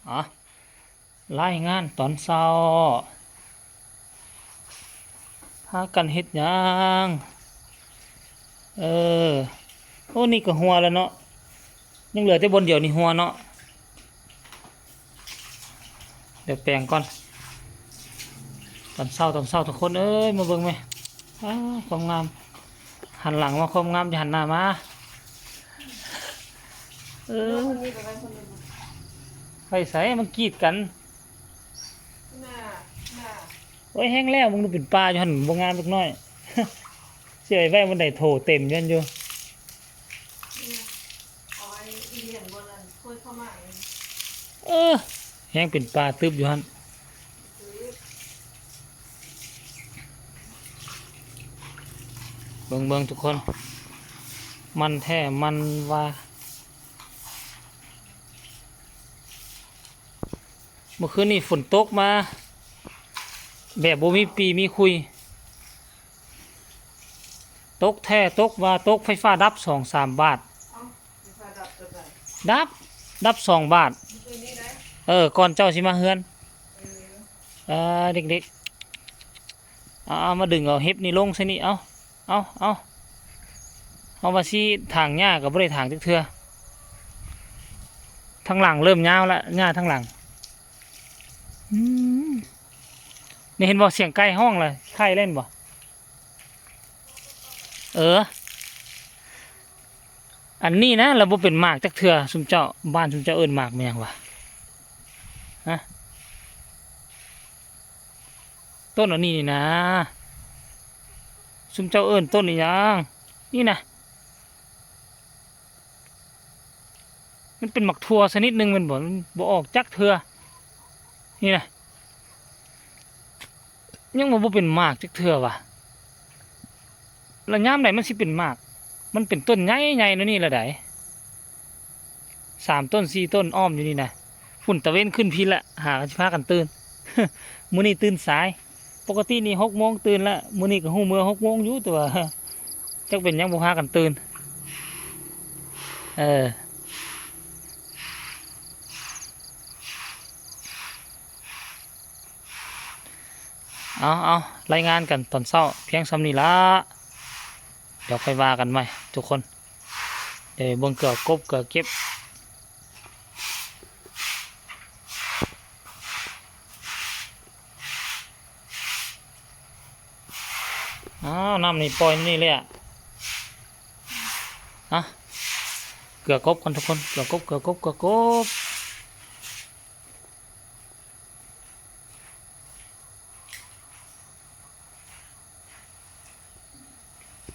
ອ່ະ ລາຍງານຕອນເຊົ້າ ພາກັນເຮັດຫຍັງ? ເອີ ໂອ້ ນີ້ກໍຮົ່ວແລ້ວເນາະ ຍັງເຫຼືອແຕ່ບ່ອນດຽວນີ້ຮົ່ວເນາະ. ດຽວແປງກ່ອນ. ຕອນເຊົ້າ ຕອນເຊົ້າ ທຸກຄົນເອີຍ ມາເບິ່ງແມະ ອ້າ ຄວາມງາມ. ຫັນຫຼັງມາຄວາມງາມ ຢ່າຫັນໜ້າມາ. ເອີ ໄປໃສ ມັນກີດກັນ. ໂອ້ຍ ແຫ້ງແລ້ວ ມຶງດູ ເປັນປ່າຢູ່ຫັ້ນ ບໍ່ງາມຈັກໜ້ອຍ. ຊິໄປໄວ້ບ່ອນໃດ ໂຖເຕັມຢູ່ຫັ້ນຢູ່. ເອີ ແຮງເປັນປ່າຕຶບຢູ່ຫັ້ນ. ເບິ່ງໆ ທຸກຄົນ ມັນແທ້ມັນວ່າ. ເມື່ອຄືນນີ້ຝົນຕົກມາແບບບໍ່ມີປີມີຄຸຍ. ຕົກແທ້ຕົກວ່າ ຕົກ ໄຟຟ້າດັບສອງສາມບາດ. ເອົ້າ ໄຟຟ້າດັບຕອນໃດ? ດັບ ດັບສອງບາດ. ມື້ຄືນນີ້ໄດ໋? ເອີ ກ່ອນເຈົ້າຊິມາເຮືອນ. ເອີ ເອີ ເດັກໆ ເອົາ ເອົາ ມາດຶງເອົາເຫັບນີ້ລົງໃສ່ນີ້. ເອົາ ເອົາ ເອົາ ເຮົາວ່າຊິຖາງຫຍ້າກໍບໍ່ໄດ້ຖາງຈັກເທື່ອ. ທາງຫຼັງເລີ່ມຍາວລະ ຫຍ້າທາງຫຼັງ. ອືມ ນີ້ເຫັນບໍ່ ສຽງໄກ່ຮ້ອງລະ ໄຂ່ແລ່ນບໍ່? ເອີ ອັນນີ້ນະ ລະບໍ່ເປັນໝາກຈັກເທື່ອ. ຊຸມເຈົ້າ ບ້ານຊຸມເຈົ້າເອີ້ນໝາກແມ່ນຫຍັງວະ? ຮະ? ຕົ້ນອັນນີ້ນີ້ນາ ຊຸມເຈົ້າເອີ້ນຕົ້ນອີ່ຫຍັງ? ນີ້ນະ ມັນເປັນໝາກຖົ່ວຊະນິດໜຶ່ງແມ່ນບໍ່? ມັນບໍ່ອອກຈັກເທື່ອ. ນີ້ນະ ຍັງວ່າບໍ່ເປັນໝາກຈັກເທື່ອຫວາ. ລະຍາມໃດມັນຊິເປັນໝາກ? ມັນເປັນຕົ້ນໃຫຍ່ໆແນວນີ້ລະໃດ໋. ສາມຕົ້ນສີ່ຕົ້ນອ້ອມຢູ່ນີ້ນະ. ພຸ້ນ ຕາເວັນຂຶ້ນພີ້ລະ ຫາກັນຊິພາກັນຕື່ນ. ມື້ນີ້ຕື່ນສາຍ. ປົກກະຕິນີ້ຫົກໂມງຕື່ນລະ. ມື້ນີ້ກໍຮູ້ເມືອຫົກໂມງຢູ່ ແຕ່ວ່າຈັກເປັນຫຍັງບໍ່ພາກັນຕື່ນ. ເອີ ເອົາໆ ລາຍງານກັນຕອນເຊົ້າພຽງສ່ຳນີ້ລະ. ດຽວຄ່ອຍວ່າກັນໃໝ່ທຸກຄົນ. ດຽວໄປເບິ່ງເກືອກົບເກືອເກັບ. ອ້າວ ນ້ຳນີ້ປ່ອຍນີ້ແຫຼະ. ອ່ະ ເກືອກົບກ່ອນທຸກຄົນ ເກືອກົບ ເກືອກົບ ເກືອກົບ.